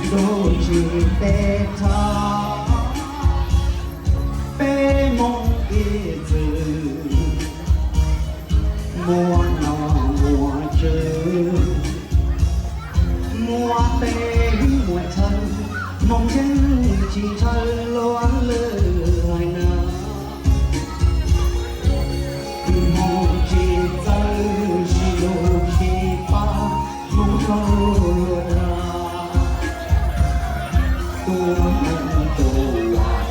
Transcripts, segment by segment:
Ntuj tsis peb thawj, peb Hmoob ib txwm, muaj nom muaj tswv, muaj teb muaj chaw, Hmoob yeej tsis ntshaw luag lwm hais na. Hmoob tsis txawj sib hlub sib pab, Hmoob kaug luag dag. Tus Hmoob tus uas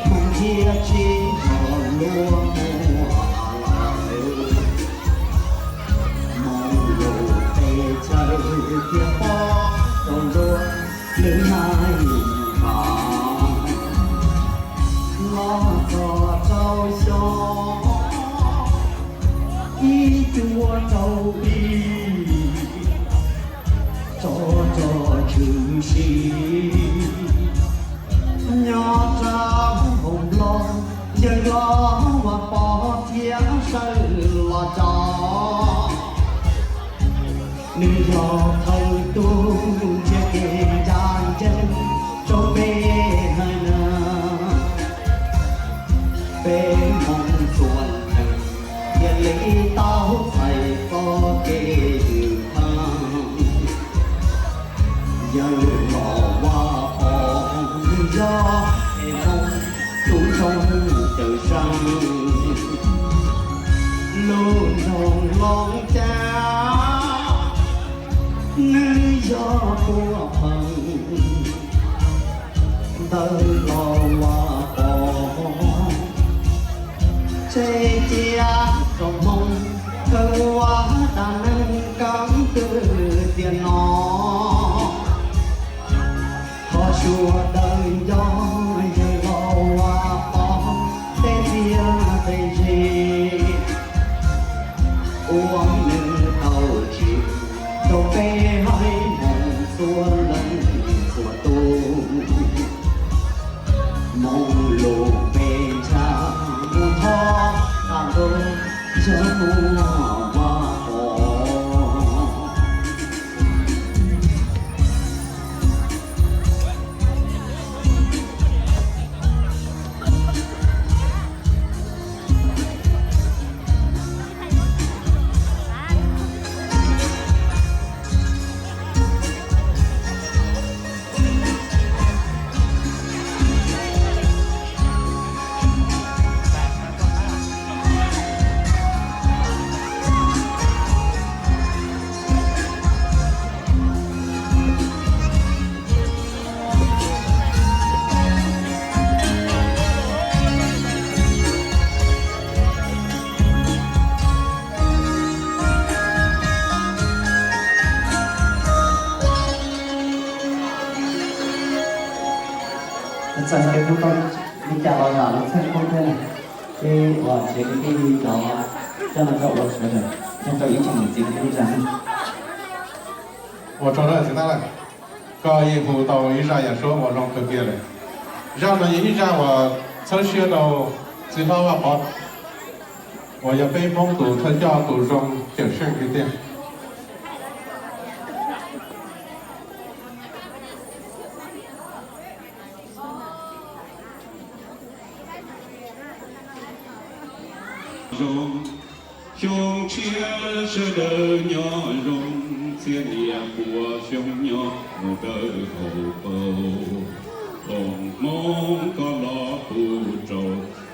Hmoob thiaj tsis ntshaw luag muaj lawm. Hmoob lub teb chaws thiaj pom tau luag lwm haiv neeg los txog rau xyoo ib cuaj rau ib, tso rau tshwm sim. Nyob rau hauv Nplog, yawg Hlob Vaj Pov thiaj sawv los tso. Nws yog thawj tug nrhiav kev ncaj ncees rau peb haiv neeg. Peb Hmoob txhua leej thiaj li tau txais txoj kev ywj thav. Yawg Hlob Vaj Pov nws yog peb Hmoob tus ntxhoo cawm seej, lub nroog Looj Cas nws yog tuam pheej ntawm Hlob Vaj Pov. Tseg cia rau Hmoob khaws ua dab neeg keeb kwm tiam no. Qhov suav daws nco yawg Hlob Vaj Pov tej txiaj tej ntsig uas nws tau tsim rau peb haiv Hmoob txhua leej txhua tus. Hmoob lub npe ntshav mus thoob qab ntuj, yawg Hlob Vaj Pov. Txawm tias kuv tau li cas los zam lub txim pub thiab na. Peb ua siab kwv tij cov coj no coj ua sawv daws, coj rau ib tsoom niam txiv kwv tij zam lub. Ua tsaug nawb txiv Tab Laj, koj yeej hu tau ib zaj yam suab uas zoo kawg kiag lawm. Zaj no yog ib zaj uas txhawb siab rau txiv hlob Vaj Pov uas yog peb Hmoob tus thawj coj tus zoo cawm seej tiag tiag. Zoo, xyoo tshiab sawv daws nyob zoo, txhiab niaj pua xyoo nyob mus dawb hauv paus. Koom Hmoob koj los puv rau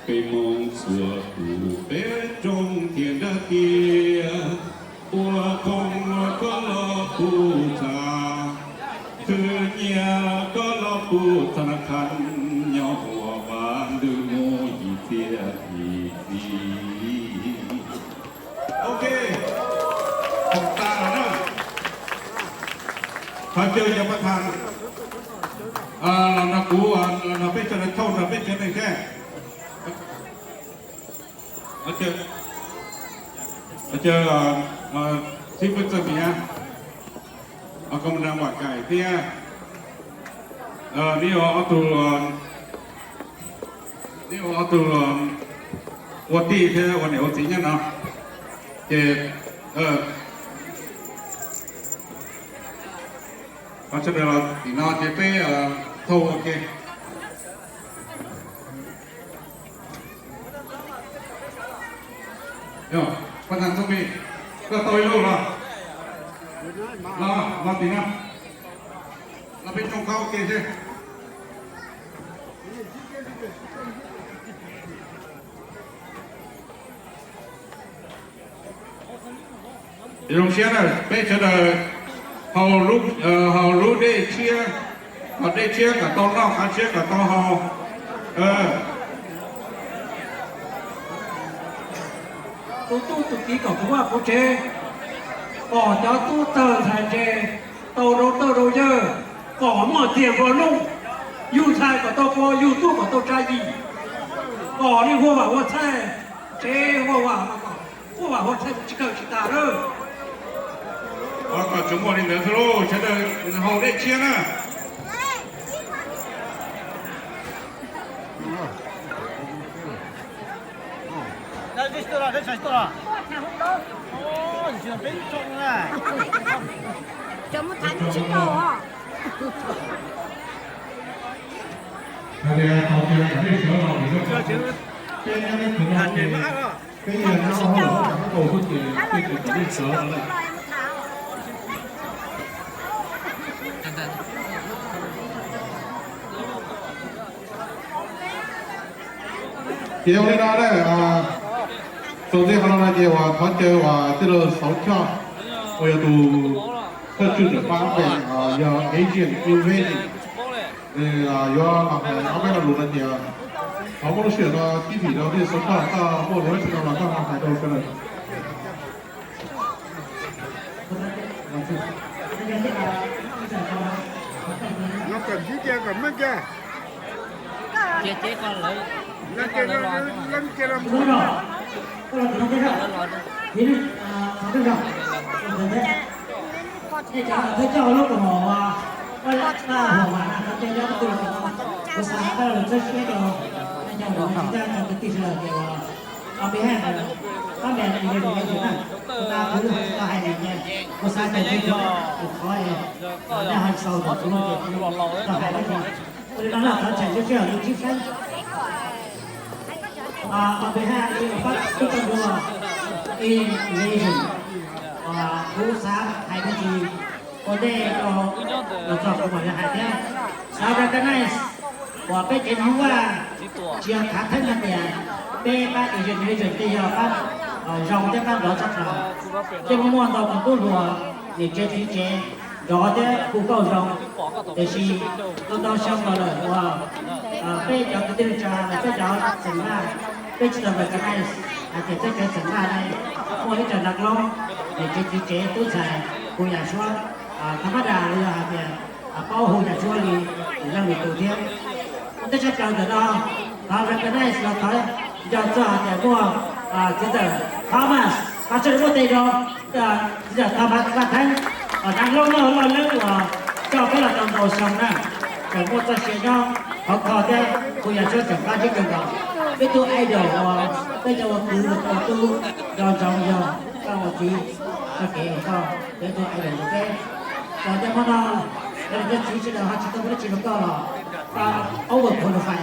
peb Hmoob txhua tus, peb rooj thiab nrab tiaj ua khoom koj los puv txha, khwv nyiaj koj los puv tha na khan, nyob ua vaj ntug mus yim txiaj yim txhis. Cov cawv cov pab thas los nrog kuv, los nrog peb sawv daws thauj nrog peb tsev neeg thiab. Cawv, xib fwb Txawj Miv, Koob Nab Vam Kaim thiab, neb ob tug, neb ob tug ua tij thiab ua niam ua txiv nyob no, ces sawv daws los tim no ces peb thauj ua ke. Pab thas Txawj Miv, koj tau ib lub los, los tim no, los peb tsoo qab ua ke seb. Zoo siab na, peb sawv daws haus lub dej tshiab, haus dej tshiab kom tau noj, qav tshiab kom tau haus. Tus tub tus kiv kom kuv vaj kuv tsev, kom cov tub txawg ntxhais ntse tau rau tawj rau yawg, kom muaj tiag nplua nuj, yug ntxhais kom tau qua, yug tub kom tau tsa yim, kom li hua vam hua txhaij, tsev hua vam, hua vam hua txhaij tsis kawg tsis tas lawm. Kom tsuas muaj li ntawd xwb lauj, sawv daws haus dej tshiab na. Cov mus thaiv tsis tau os. Ces ua li no na, txuas ntxiv qhov no no ces uas thov caw uas tij laug Xauv Choj uas yog tus thawj tswj niam pab npe yog Asian Invasion, nws yuav los hais ob peb lo lus no ces thov muab lub sij hawm no tib thim rau tij laug Xauv Choj, koj muaj lus dab tsi no los koj ho hais rau sawv daws. Kuv xav koj lus txawj siab rau nej cov uas tsis tau cov kwv tij sawv daws ces uas on behalf of Pab Npe Invasion na, kuv xav hais tias kuv xav cov kwv tij tus qhov nej ho xaus ntawm kuv no ces kuv tau hais dab tsi. Ua li no na, thov tseem sib sij hawm li tsib feeb. On behalf of Pab Npe Invasion, kuv xav hais dab tsi ua ntej rau los txog kuv mam li hais thiab. Xav recognize uas peb tsev Hmoob Vaj tsis yog khav theeb hais tias peb pab Asian Invasion twb yog pab zoo thiab pab nrov tshaj plaws. Yeej muaj ntau tus tub hluas niam tsev txiv tsev nrov thiab hu nkauj zoo, tiam sis tau ntau xyoo los lawm uas peb cov kwv tij neej tsa los peb cov xeem Vaj, peb tsis tau recognize hais tias peb cov xeem Vaj ne muaj ib co nas loob niam tsev txiv tsev tub ntxhais hu yam suab thab mab das los yog hais tias paub hu yam suab li lwm leej lwm tus thiab. Ua ntej tshaj plaws ntawm no, thov recognize los thov nco txog hais tias muaj txiv ntxawm Thomas, thov sawv daws muab tes rau txiv ntxawm Thomas Vaj Theeb, nas loob loj loj leeb uas coj peb los tau ntau xyoo na, tseem muaj txoj sia nyob khov kho thiab hu yam suab tseem qab zib kawg nkaus. Peb tug idol uas peb cov ua kwv ua tij nco ntsoov yog koj ua txiv, txoj kev uas koj yog ib tug idol rau peb. Txawm tias hmo no cov niam cov txiv sawv daws ho tsis tau muaj dab tsi rau koj los koj overqualify.